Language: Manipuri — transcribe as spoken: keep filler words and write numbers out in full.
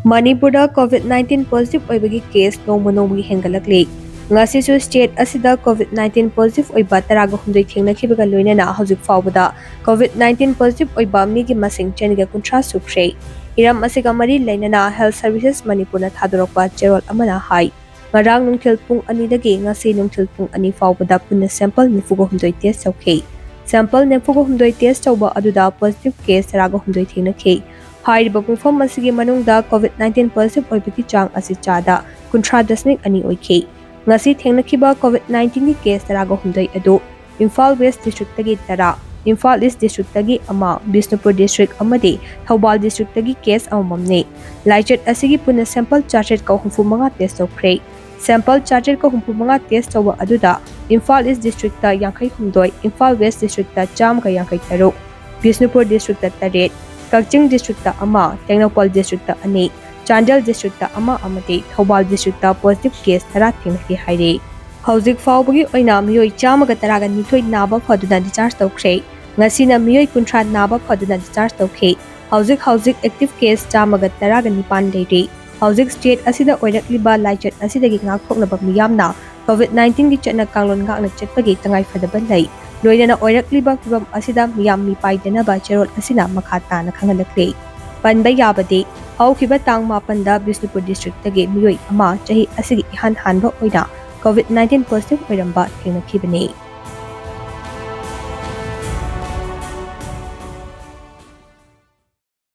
ꯃꯅꯤꯄꯨꯔꯗ COVID nineteen positive ꯑꯣꯏꯕꯒꯤ case ꯅꯣꯡꯃ ꯅꯣꯡꯃꯒꯤ ꯍꯦꯟꯒꯠꯂꯛꯂꯤ꯫ ꯉꯁꯤꯁꯨ state ꯑꯁꯤꯗ COVID nineteen positive ꯑꯣꯏꯕ ꯇꯔꯥꯒ ꯍꯨꯝꯗꯣꯏ ꯊꯦꯡꯅꯈꯤꯕꯒ ꯂꯣꯏꯅꯅ ꯍꯧꯖꯤꯛ ꯐꯥꯎꯕꯗ COVID nineteen positive ꯑꯣꯏꯕ ꯃꯤꯒꯤ ꯃꯁꯤꯡ ꯆꯅꯤꯒ ꯀꯨꯟꯊ꯭ꯔꯥ ꯁꯨꯈ꯭ꯔꯦ꯫ ꯍꯤꯔꯝ ꯑꯁꯤꯒ ꯃꯔꯤ ꯂꯩꯅꯅ Health Services ꯃꯅꯤꯄꯨꯔꯅ ꯊꯥꯗꯣꯔꯛꯄ ꯆꯦꯔꯣꯜ ꯑꯃꯅ ꯍꯥꯏ, ꯉꯔꯥꯡ ꯅꯨꯡꯊꯤꯜ ꯄꯨꯡ ꯑꯅꯤꯗꯒꯤ ꯉꯁꯤ ꯅꯨꯡꯊꯤꯜ ꯄꯨꯡ ꯑꯅꯤ ꯐꯥꯎꯕꯗ ꯄꯨꯟꯅ sample ꯅꯤꯐꯨꯒ ꯍꯨꯝꯗꯣꯏ test ꯇꯧꯈꯤ꯫ Sample ꯅꯤꯐꯨꯒ ꯍꯨꯝꯗꯣꯏ test ꯇꯧꯕ ꯑꯗꯨꯗ positive case ꯇꯔꯥꯒ ꯍꯨꯝꯗꯣꯏ ꯊꯦꯡꯅꯈꯤ꯫ ꯍꯥꯏꯔꯤꯕ ꯄꯨꯡꯐꯝ ꯑꯁꯤꯒꯤ ꯃꯅꯨꯡꯗ COVID nineteen positive ꯑꯣꯏꯕꯒꯤ ꯆꯥꯡ ꯑꯁꯤ ꯆꯥꯗ ꯀꯨꯟꯊ꯭ꯔꯥ ꯗꯁꯃꯤꯛ ꯑꯅꯤ ꯑꯣꯏꯈꯤ꯫ ꯉꯁꯤ ꯊꯦꯡꯅꯈꯤꯕ COVID nineteenꯒꯤ case ꯇꯔꯥꯒ ꯍꯨꯝꯗꯣꯏ ꯑꯗꯨ ꯏꯝꯐꯥꯜ West Districtꯇꯒꯤ ꯇꯔꯥ, ꯏꯝꯐꯥꯜ East Districtꯇꯒꯤ ꯑꯃ, ꯕꯤꯁꯅꯨꯄꯨꯔ District ꯑꯃꯗꯤ ꯊꯧꯕꯥꯜ Districtꯇꯒꯤ case ꯑꯃꯃꯝꯅꯤ꯫ ꯂꯥꯏꯆꯠ ꯑꯁꯤꯒꯤ ꯄꯨꯟꯅ sample ꯆꯥꯇ꯭ꯔꯦꯠꯀ ꯍꯨꯝꯐꯨ ꯃꯉꯥ test ꯇꯧꯈ꯭ꯔꯦ꯫ Sample ꯆꯥꯇ꯭ꯔꯦꯠꯀ ꯍꯨꯝꯐꯨ ꯃꯉꯥ test ꯇꯧꯕ ꯑꯗꯨꯗ ꯏꯝꯐꯥꯜ East Districtꯇ ꯌꯥꯡꯈꯩ ꯍꯨꯝꯗꯣꯏ, ꯏꯝꯐꯥꯜ West Districtꯇ ꯆꯥꯝꯃꯒ ꯌꯥꯡꯈꯩ ꯇꯔꯨꯛ, ꯕꯤꯁꯅꯨꯄꯨꯔ Districtꯇ ꯇꯔꯦꯠ, ꯀꯛꯆꯤꯡ Districtꯇ ꯑꯃ, ꯇꯦꯡꯅꯧꯄꯜ Districtꯇ ꯑꯅꯤ, ꯆꯥꯟꯗꯦꯜ Districtꯇ ꯑꯃ ꯑꯃꯗꯤ ꯊꯧꯕꯥꯜ Districtꯇ positive case ꯇꯔꯥ ꯊꯦꯡꯅꯈꯤ ꯍꯥꯏꯔꯤ꯫ ꯍꯧꯖꯤꯛ ꯐꯥꯎꯕꯒꯤ ꯑꯣꯏꯅ ꯃꯤꯑꯣꯏ ꯆꯥꯝꯃꯒ ꯇꯔꯥꯒ ꯅꯤꯊꯣꯏ ꯅꯥꯕ ꯐꯗꯨꯅ discharge ꯇꯧꯈ꯭ꯔꯦ꯫ ꯉꯁꯤꯅ ꯃꯤꯑꯣꯏ ꯀꯨꯟꯊ꯭ꯔꯥ ꯅꯥꯕ ꯐꯗꯨꯅ discharge ꯇꯧꯈꯤ꯫ ꯍꯧꯖꯤꯛ ꯍꯧꯖꯤꯛ active case ꯆꯥꯝꯃꯒ ꯇꯔꯥꯒ ꯅꯤꯄꯥꯟ ꯂꯩꯔꯤ꯫ ꯍꯧꯖꯤꯛ state ꯑꯁꯤꯗ ꯑꯣꯏꯔꯛꯂꯤꯕ ꯂꯥꯏꯆꯠ ꯑꯁꯤꯗꯒꯤ ꯉꯥꯛꯊꯣꯛꯅꯕ ꯃꯤꯌꯥꯝꯅ COVID nineteenꯒꯤ ꯆꯠꯅ ꯀꯥꯡꯂꯣꯟ ꯉꯥꯛꯅ ꯆꯠꯄꯒꯤ ꯇꯉꯥꯏꯐꯗꯕ ꯂꯩ꯫ ꯂꯣꯏꯅꯅ ꯑꯣꯏꯔꯛꯂꯤꯕ ꯐꯤꯚꯝ ꯑꯁꯤꯗ ꯃꯤꯌꯥꯝ ꯃꯤꯄꯥꯏꯗꯅꯕ ꯆꯦꯔꯣꯜ ꯑꯁꯤꯅ ꯃꯈꯥ ꯇꯥꯅ ꯈꯪꯍꯜꯂꯛꯂꯤ꯫ ꯄꯟꯕ ꯌꯥꯕꯗꯤ, ꯍꯧꯈꯤꯕ ꯇꯥꯡ ꯃꯥꯄꯟꯗ ꯕꯤꯁꯅꯨꯄꯨꯔ Districtꯇꯒꯤ ꯃꯤꯑꯣꯏ ꯑꯃ ꯆꯍꯤ ꯑꯁꯤꯒꯤ ꯏꯍꯥꯟ ꯍꯥꯟꯕ ꯑꯣꯏꯅ COVID nineteen positive ꯑꯣꯏꯔꯝꯕ ꯊꯦꯡꯅꯈꯤꯕꯅꯤ꯫